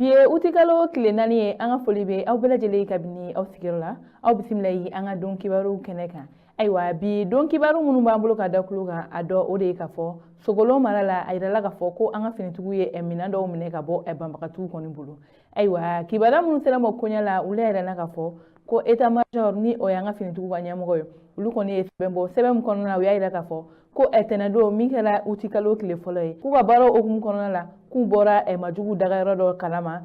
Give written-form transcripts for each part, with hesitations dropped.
Bi ye utikalo tile 4 ye. An ka foli bɛ aw bɛɛ lajɛlen kabini aw sigiyɔrɔ la. Aw bisimila ye an ka don kibaru kɛnɛ kan. Ayiwa, bi don kibaru minnu b'an bolo ka da tulo kan, a dɔ o de ye k'a fɔ Sogolon mara la, a yirala k'a fɔ ko an ka finitigiw ye minɛn dɔw minɛ ka bɔ banbagatiw kɔni bolo. Ayiwa, kibaruya minnu sera ma koɲɛ la, olu y'a yira k'a fɔ ko état major, ni o y'an ka finitigiw ka ɲɛmɔgɔ ye, olu kɔni ye sɛbɛn bɔ. Sɛbɛn min kɔnɔna na, u y'a yira k'a fɔ ko tɛnɛdon min kɛra utikalo tile fɔlɔ ye, k'u ka baara hukumu kɔnɔna la, k'u bɔra majugu dagayɔrɔ dɔ kalama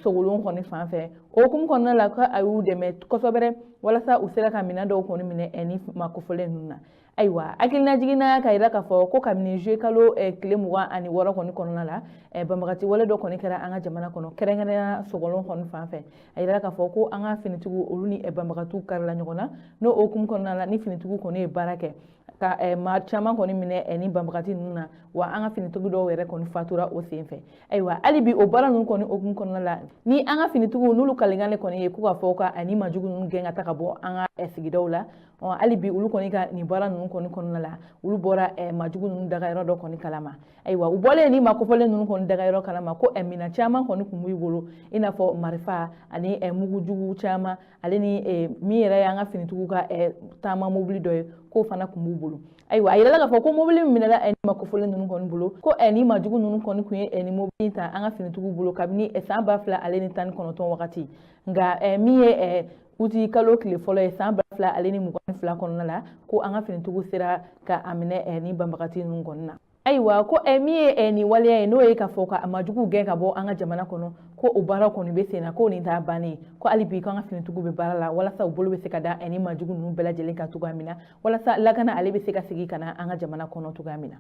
Sogolon kɔni fan fɛ. O hukumu kɔnɔna la, ko a y'u dɛmɛ kosɛbɛ walasa u sera ka minɛn dɔw kɔni minɛ ni maa kofɔlen ninnu na. Ayiwa, hakilina jiginna ka yira k'a fɔ ko kabini juillet kalo tile 26 kɔni kɔnɔna la, banbagati wale dɔ kɔni kɛra an ka jamana kɔnɔ, kɛrɛnkɛrɛnnenya Sogolon kɔni fan fɛ. A yira k'a fɔ ko an ka finitigiw, olu ni banbagatiw karila ɲɔgɔn na. N'o hukumu kɔnɔna la, ni finitigiw kɔni ye baara kɛ ka maa caman kɔni minɛ ni banbagati ninnu na, wa an ka finitigiw dɔw yɛrɛ kɔni fatura o sen fɛ. Ayiwa, hali bi o baara ninnu kɔni hukumu kɔnɔna la, ni an ka finitigiw n'olu kalikan de kɔni ye ko k'a fɔ ka ani majugu ninnu gɛn ka taa ka bɔ an ka sigidaw la, hali bi olu kɔni ka nin baara ninnu kɔni kɔnɔna la, olu bɔra majugu ninnu dagayɔrɔ dɔ kɔni kalama. Ayiwa, u bɔlen ni maa kofɔlen ninnu kɔni dagayɔrɔ kalama, ko minɛn caman kɔni tun b'u bolo, i n'a fɔ marifa ani mugujugu caman, ale ni min yɛrɛ y'an ka finitigiw ka taama mobili dɔ ye, k'o fana tun b'u bolo. Ayiwa, a yirala k'a fɔ ko mobili min minɛla ni maa kofɔlen ninnu kɔni bolo, ko ni majugu ninnu kɔni tun ye ni mobili ta an ka finitigiw bolo kabini san 2019 wagati. Nka min ye uti kalo tile fɔlɔ ye san 2022 kɔnɔna la, ko an ka finitigiw sera ka a minɛ ni banbagati ninnu kɔni na. Ayiwa, ko min ye nin waleya ye, n'o ye k'a fɔ ka majugu gɛn ka bɔ an ka jamana kɔnɔ, ko o baara kɔni bɛ sen na, ko nin t'a bannen, ko hali bi ko an ka finitigiw bɛ baara la walasa u bolo bɛ se ka da ni majugu ninnu bɛɛ lajɛlen kan cogoya min na, walasa lakana ale bɛ se ka segin ka na an ka jamana kɔnɔ cogoya min na.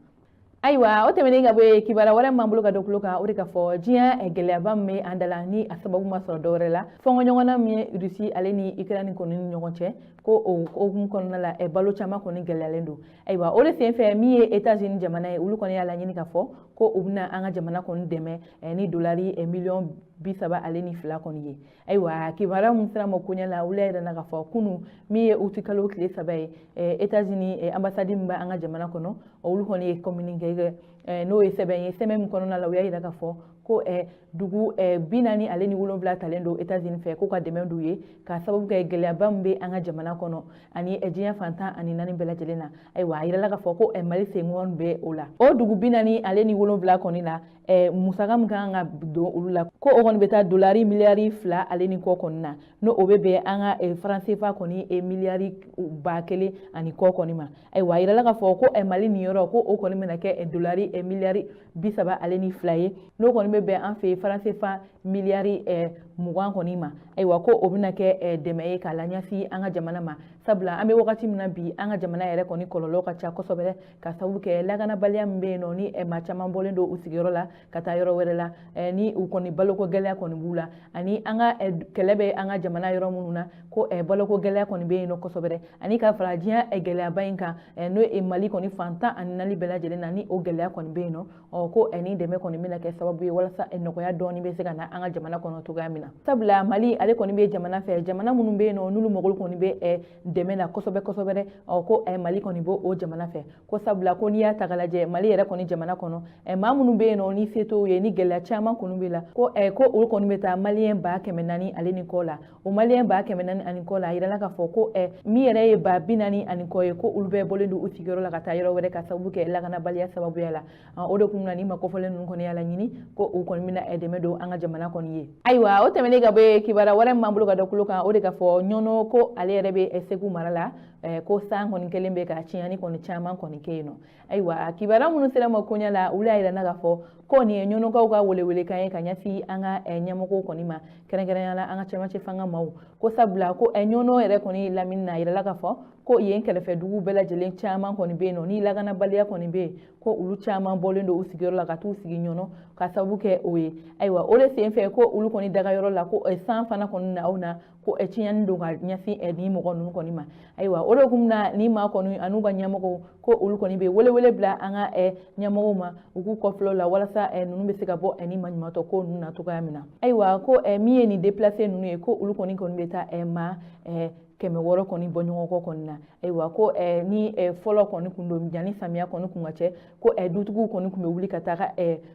Ayiwa, o tɛmɛnen ka bɔ yen, kibaruya wɛrɛ min b'an bolo ka da tulo kan, o de ka fɔ diɲɛ gɛlɛyaba min bɛ an da la, ni a sababu ma sɔrɔ dɔwɛrɛ la, fɔnkɔɲɔgɔnna min ye Rusi ale ni Ukraine kɔni ni ɲɔgɔn cɛ, ko o hukumu kɔnɔna la, balo caman kɔni gɛlɛyalen don. Ayiwa, o de senfɛ, min ye États-Unis jamana ye, olu kɔni y'a laɲini k'a fɔ ko u bɛna an ka jamana kɔni dɛmɛ ni dolari miliyɔn 32 kɔni ye. Ayiwa, kibaruya min sera ma koɲɛ la, olu y'a yira k'a fɔ kunu min ye utikalo tile 3 ye, États-Unis ambassade min bɛ an ka jamana kɔnɔ, olu kɔni ye communiqué kɛ, n'o ye sɛbɛn ye. Sɛbɛn min kɔnɔna la, u y'a yira k'a fɔ ko dugu 47 talen don États-Unis fɛ k'u ka dɛmɛ d'u ye, ka sababu kɛ gɛlɛyaba min bɛ an ka jamana kɔnɔ ani diɲɛ fan 14 bɛɛ lajɛlen na. Ayiwa, a yirala k'a fɔ ko Mali senkɔni bɛ o la. O dugu 47 kɔni la, musaka min kan ka don olu la, ko o kɔni bɛ taa dolari miliyari 2 ale ni kɔ kɔni na, n'o o bɛ bɛn an ka franc CFA kɔni miliyari 1000 ani kɔ kɔni ma. Ayiwa, a yirala k'a fɔ ko Mali nin yɔrɔ, ko o kɔni bɛna kɛ dolari miliyari 32 ye, n'o kɔni bɛ bɛn an fɛ yen franc CFA miliyari 20 kɔni ma. Ayiwa, ko o bɛna kɛ dɛmɛ ye k'a laɲɛsin an ka jamana ma, sabula an bɛ wagati min na bi, an ka jamana yɛrɛ kɔni kɔlɔlɔ ka ca kosɛbɛ, ka sababu kɛ lakanabaliya min bɛ yen nɔ, ni maa caman bɔlen don u sigiyɔrɔ la ka taa yɔrɔ wɛrɛ la, ni u kɔni baloko gɛlɛya kɔni b'u la, ani an ka kɛlɛ bɛ an ka jamana yɔrɔ minnu na, ko baloko gɛlɛya kɔni bɛ yen nɔ kosɛbɛ, ani ka fara diɲɛ gɛlɛyaba in kan, n'o ye Mali kɔni fan 14 bɛɛ lajɛlen na, ni o gɛlɛya kɔni bɛ yen nɔ. Ɔ, ko ni dɛmɛ kɔni bɛna kɛ sababu ye walasa nɔgɔya dɔɔni bɛ se ka na an ka jamana kɔnɔ cogoya min na, sabula Mali ale kɔni bɛ jamana fɛ, jamana minnu bɛ yen nɔ, n'olu mago kɔni bɛ dɛmɛ na kosɛbɛ kosɛbɛ. Ɔ, ko Mali kɔni b'o o jamana fɛ, ko sabula ko n'i y'a ta k'a lajɛ, Mali yɛrɛ kɔni jamana kɔnɔ, maa minnu bɛ yen nɔ, ni se t'u ye, ni gɛlɛya caman kɔni bɛ la, ko olu kɔni bɛ taa Maliyɛn 400 ale ni kɔ la. O Maliyɛn 400 ani kɔ la, a yirala k'a fɔ ko min yɛrɛ ye 40,000 ani kɔ ye, ko olu bɛɛ bɔlen don u sigiyɔrɔ la ka taa yɔrɔ wɛrɛ, ka sababu kɛ lakanabaliya sababuya la. O de kun na ni ma kɔfɔlen ninnu kɔni y'a laɲini ko u kɔni bɛna dɛmɛ don an ka jamana kɔni ye. Ayiwa, o tɛmɛnen ka bɔ yen, kibaruya wɛrɛ min b'an bolo ka da tulo kan, o de ka fɔ Ɲɔnɔ, ko ale yɛrɛ bɛ Segu mara la, ko san kɔni kɛlen bɛ ka tiɲɛni kɔni caman kɔni kɛ yen nɔ. Ayiwa, kibaruya minnu sera ma koɲɛ la, olu y'a yira k'a fɔ ko nin ye Ɲɔnɔkaw ka welewelekan ye ka ɲɛsin an ka ɲɛmɔgɔw kɔni ma, kɛrɛnkɛrɛnnenya la an ka cɛmancɛ fanga maaw, ko sabula ko Ɲɔnɔ yɛrɛ kɔni lamini na, a yirala k'a fɔ ko yen kɛrɛfɛ dugu bɛɛ lajɛlen caman kɔni bɛ yen nɔ, ni lakanabaliya kɔni bɛ yen, ko olu caman bɔlen don u sigiyɔrɔ la ka t'u sigi Ɲɔnɔ ka sababu kɛ o ye. Ayiwa, o de senfɛ, ko olu kɔni dagayɔrɔ la, ko san fana kɔni na aw na, ko tiɲɛni don ka ɲɛsin nin mɔgɔ ninnu kɔni ma. Ayiwa, o de kun na ni maa kɔni an'u ka ɲɛmɔgɔw, ko olu kɔni bɛ welewele bila an ka ɲɛmɔgɔw ma, u k'u kɔfilɛ la walasa ninnu bɛ se ka bɔ ni maɲumantɔ ko ninnu na cogoya min na. Ayiwa, ko min ye nin déplacé ninnu ye, ko olu kɔni bɛ taa maa 600 kɔni bɔ ɲɔgɔn kɔ kɔni na. Ayiwa, ko ni fɔlɔ kɔni kun don, yanni samiya kɔni kun ka cɛ, ko dutigiw kɔni kun bɛ wuli ka taga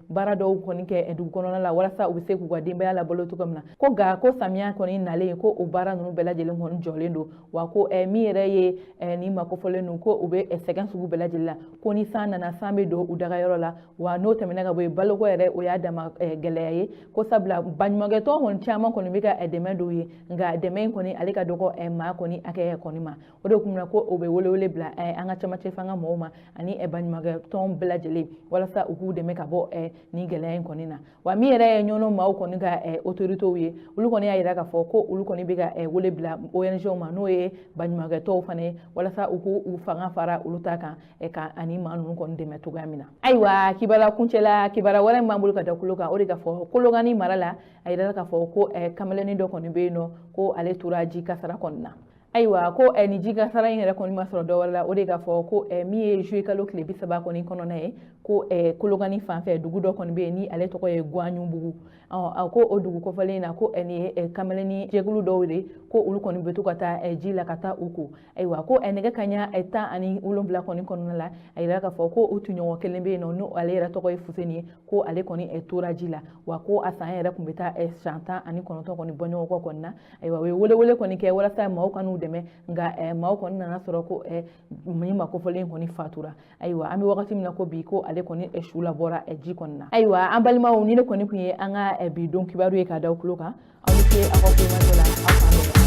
baara dɔw kɔni kɛ dugu kɔnɔna la walasa u bɛ se k'u ka denbaya labalo cogo min na. Ko nka ko samiya kɔni nalen, ko o baara ninnu bɛɛ lajɛlen kɔni jɔlen don. Wa ko min yɛrɛ ye nin maa kofɔlen ninnu, ko u bɛ sɛgɛn sugu bɛɛ lajɛlen la, ko ni san nana, san bɛ don u dagayɔrɔ la. Wa n'o tɛmɛna ka bɔ yen, baloko yɛrɛ, o y'a dama gɛlɛya ye, ko sabula baɲumankɛtɔn kɔni caman kɔni bɛ ka dɛmɛ don u ye, nka dɛmɛ in kɔni, ale ka dɔgɔ maa kɔni hakɛ kɔni ma. O de kun na ko o bɛ welewele bila an ka camancɛ fanga mɔgɔw ma ani baɲumankɛtɔn bɛɛ lajɛlen walasa u k'u dɛmɛ ka bɔ nin gɛlɛya in kɔni na. Wa min yɛrɛ ye Ɲɔnɔ maaw kɔni ka autoritéw ye, olu kɔni y'a yira k'a fɔ ko olu kɔni bɛ ka wele bila ONG ma, n'o ye baɲumankɛtɔnw fana ye, walasa u k'u fanga fara olu ta kan ka ani maa ninnu kɔni dɛmɛ cogoya min na. Ayiwa, kibaruya kuncɛla, kibaruya wɛrɛ min b'an bolo ka da tulo kan, o de k'a fɔ Kolokani mara la, a yirala k'a fɔ ko kamalennin dɔ kɔni bɛ yen nɔ, ko ale tora ji kasara kɔni na. Ayiwa, ko nin ji kasara in yɛrɛ kɔni ma sɔrɔ dɔwɛrɛ la, o de k'a fɔ ko min ye juillet kalo tile 30 kɔni kɔnɔna ye, ko Kolokani fan fɛ dugu dɔ kɔni bɛ yen ni ale tɔgɔ ye Guwaɲubugu. A ko o dugu kofɔlen in na, ko nin ye kamalennin jɛkulu dɔw de, ko olu kɔni bɛ to ka taa ji la ka taa u ko. Ayiwa, ko nɛgɛ kanɲɛ 17 kɔni kɔnɔna la, a yira k'a fɔ ko u tɔɲɔgɔn kelen bɛ yen nɔ, n'o ale yɛrɛ tɔgɔ ye Fuseni ye, ko ale kɔni tora ji la. Wa ko a san yɛrɛ tun bɛ taa san 19 kɔni bɔ ɲɔgɔn kɔ kɔni na. Ayiwa, u ye welewele kɔni kɛ walasa maaw ka n'u dɛmɛ, nka maaw kɔni nana sɔrɔ ko nin maa kofɔlen kɔni fatura. Ayiwa, an bɛ wagati min na ko bi, ko ale kɔni su labɔra ji kɔni na. Ayiwa, an balimaw, nin de kɔni tun ye an ka bi don kibaru ye ka da tulo kan. Aw ni ce aw ka kulomajɔ la. Aw k'an bɛn.